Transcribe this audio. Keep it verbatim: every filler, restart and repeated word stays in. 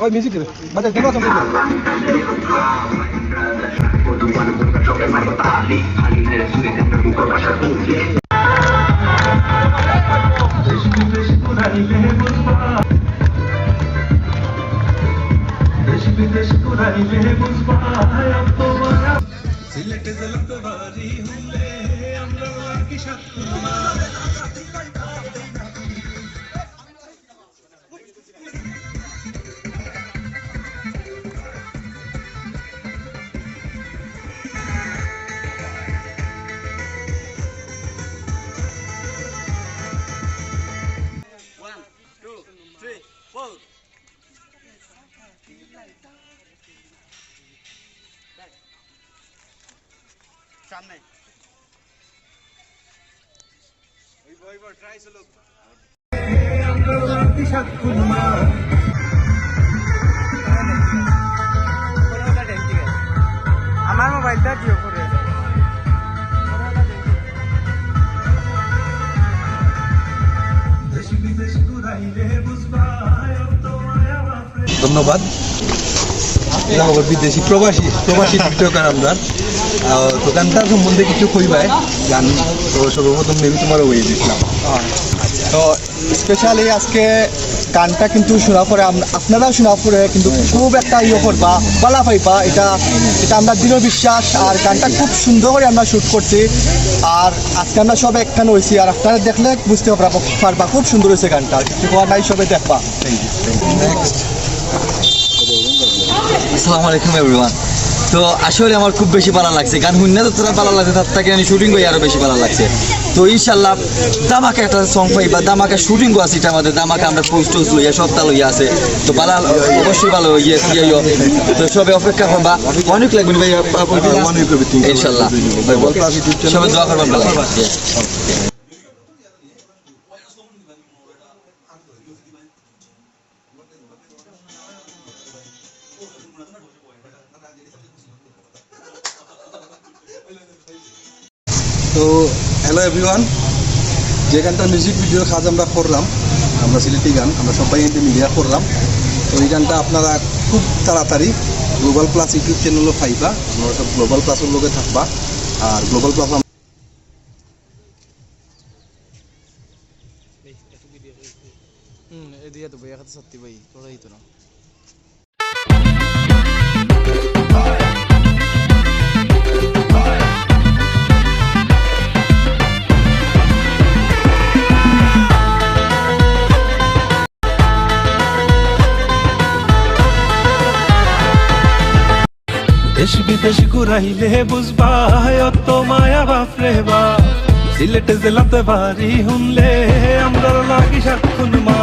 ওই মিউজিক দিবে। বাজাও, দিবা তো। One, two, three, four. সামনে। ওই বই, বই, try চলুক। আমার মোবাইলটা দিও করে। ধন্যবাদ। এটা খবর বিদেশি, প্রবাসী, প্রবাসী টিকটকার আমরা। আহ, তো গানটার সম্বন্ধে কিছু কইবায়? গান তো সর্বপ্রথম maybe তোমার ওই দিছিলাম। তো স্পেশালি আজকে গানটা কিন্তু শোনার পরে আম-, আপনারা শোনার পরে কিন্তু খুব একটা ইয়ে করবা, ভালা পাইবা। এটা, এটা আমরা দৃঢ় বিশ্বাস। আর গানটা খুব সুন্দর করে আমরা শ্যুট করছি। আর আজকে আমরা সব একখান হইছি, আর আপনারা দেখলে বুঝতে পারবা, পারবা খুব সুন্দর হইছে গানটা। কিছু কওয়ার নাই, সবে দেখবা। Thank you, thank you। Next। আসসালামু আলাইকুম everyone। তো আসলে আমার খুব বেশি ভালা লাগছে, গান হুন্না তো তোরা ভালা লাগছে, তার থেকে আমি শুটিং করি আরো বেশি ভালা লাগছে। তো ইনশাল্লাহ ধামাকা একটা সং পাইবা, ধামাকা শুটিং আছে, এটা আমাদের ধামাকা, আমরা পোস্ট টোস্ট লইয়া সবটা লইয়া আছে। তো ভালা, অবশ্যই ভালা ইয়ে, ইয়ে, ইয়ে। তো সবে অপেক্ষা করবা, অনেক লাগবে ভাই, আপ-, আপ-, ইনশাল্লাহ। সবে দোয়া করবেন ভাই। তো হ্যালো এভরিওয়ান, যে গানটা মিউজিক ভিডিওর কাজ আমরা করলাম, আমরা সিলেটি গান, আমরা সবাই কিন্তু মিলিয়া করলাম। তো এই গানটা আপনারা খুব তাড়াতাড়ি গ্লোবাল প্লাস ইউটিউব চ্যানেলও পাইবা, আপনারা সব গ্লোবাল প্লাসর লগে থাকবা। আর গ্লোবাল প্লাস হুম, এদিকে তো ভাই, এখানে সত্যি ভাই, তোরা এই তো না। দেশ বিদেশ ঘুরাইলে বুঝবা অত মায়া বাপরে বাপ। সিলেট জেলাতে বাড়ি হুনলে আমরার লাগি সাক্ষুন মা।